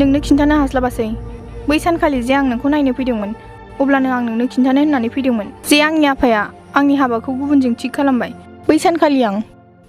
नोंनो खिन्थानो हास्लाबासै बै सानखालि जे आं नोंखौ नायनो फैदोंमोन अब्लानो आं नोंनो खिन्थानो होननानै फैदोंमोन जे आंनि आफाया आंनि हाबाखौ गुबुनजों थिग खालामबाय। बै सानखालि आं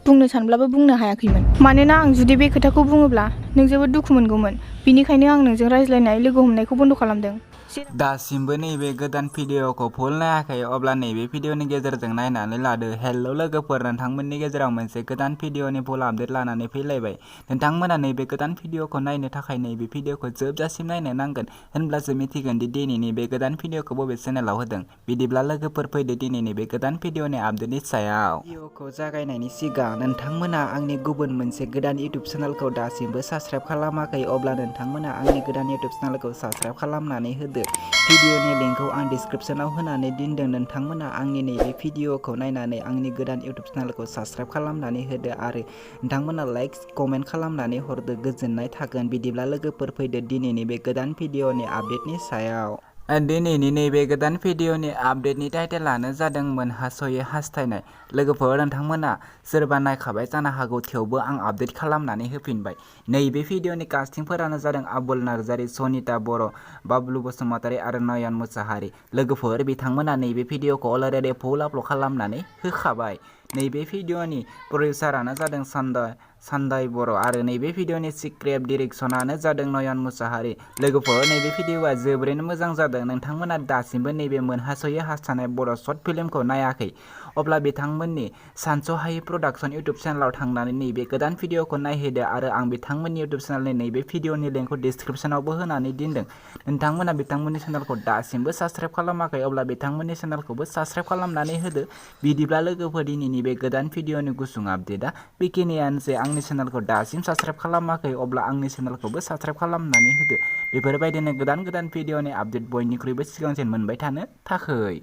बुंनो सानब्लाबो बुंनो हायाखैमोन मानोना आं जुदि बे खोथाखौ बुङोब्ला नों जोबोद दुखु मोनगौमोन। बिनिखायनो आं नोंजों रायज्लायनाय लोगो हमनायखौ बन्द' खालामदों। दासिमबो नैबे गोदान भिडिअखौ फुल नायाखै अब्ला नैबे भिडिअनि गेजेरजों नायनानै लादो। हेल' लोगोफोर, नोंथांमोननि गेजेराव मोनसे गोदान भिडिअनि फुल आपडेट लानानै फैलायबाय। नोंथांमोना नैबे गोदान भिडिअखौ नायनो थाखाय नैबे भिडिअखौ जोबजासिम नायनो नांगोन, होनब्लासो मिथिगोन दि दिनैनि बे गोदान भिडिअखौ बबे चेनेलाव होदों। बिदिब्ला लोगोफोर फैदो दिनैनि बे गोदान भिडिअनि आपडेटनि सायाव। भिडिअखौ जागायनायनि सिगां नोंथांमोना आंनि गुबुन मोनसे गोदान इउटुब चेनेलखौ दासिमबो साबस्क्राइब खालामाखै अब्ला नोंथांमोना आंनि गोदान इउटुब चेनेलखौ साबस्क्राइब खालामनानै होदो। भिडिअनि लिंकखौ आं डिसक्रिपसनाव होनानै दोनदों। नोंथांमोना आंनि नैबे भिडिअखौ नायनानै आंनि गोदान इउटुब चेनेलखौ साबस्क्राइब खालामनानै होदो आरो नोंथांमोना लाइक कमेन्ट खालामनानै हरदो, गोजोननाय थागोन। बिदिब्ला लोगोफोर फैदो दिनैनि बे गोदान भिडिअनि आपडेटनि सायाव। दिनैनि नैबे गोदान भिडिअनि आपडेटनि टाइटेलानो जादों मोनहास'यै हास्थायनाय। लोगोफोर, नोंथांमोना सोरबा नायखाबाय जानो हागौ, थेवबो आं आपडेट खालामनानै होफिनबाय। नैबे भिडिअनि कास्टिंफोरानो जादों आबुल नार्जारि, सनिता बर', बाबलु बसुमतारी आरो नयन मुसाहारि। लोगोफोर, बिथांमोना नैबे भिडिअखौ अलरेडि फुल आपल'ड खालामनानै होखाबाय। नैबे भिडिअनि प्रडिउसारानो जादों सान्दाय बर' आरो नैबे भिडिअनि स्क्रिप्ट डिरेक्सनानो जादों नयन मुसाहारि। लोगोफोर, नैबे भिडिअआ जोबोरैनो मोजां जादों। नोंथांमोना दासिमबो नैबे मोनहास'यै हास्थायनाय बर' शर्ट फिल्मखौ नायाखै अब्ला बिथांमोननि सानस'हायै प्रडाक्शन इउटुब चेनेलाव थांनानै नैबे गोदान भिडिअखौ नायहैदो आरो आं बिथांमोननि इउटुब चेनेलनि नैबे भिडिअनि लिंकखौ डिसक्रिपसनावबो होनानै दोनदों। नोंथांमोना बिथांमोननि चेनेलखौ दासिमबो साबस्क्राइब खालामाखै अब्ला बिथांमोननि चेनेलखौबो साबस्क्राइब खालामनानै होदो। बिदिब्ला लोगोफोर, दिनैनि बे गोदान भिडिअनि गुसुं आपडेटआ बेखिनियानोसै। आंनि चेनेलखौ दासिम साबस्क्राइब खालामाखै अब्ला आंनि चेनेलखौबो साबस्क्राइब खालामनानै होदो। बेफोरबायदिनो गोदान भिडिअनि आपडेट बयनिख्रुइबो सिगांसिन मोनबाय थानो थाखै।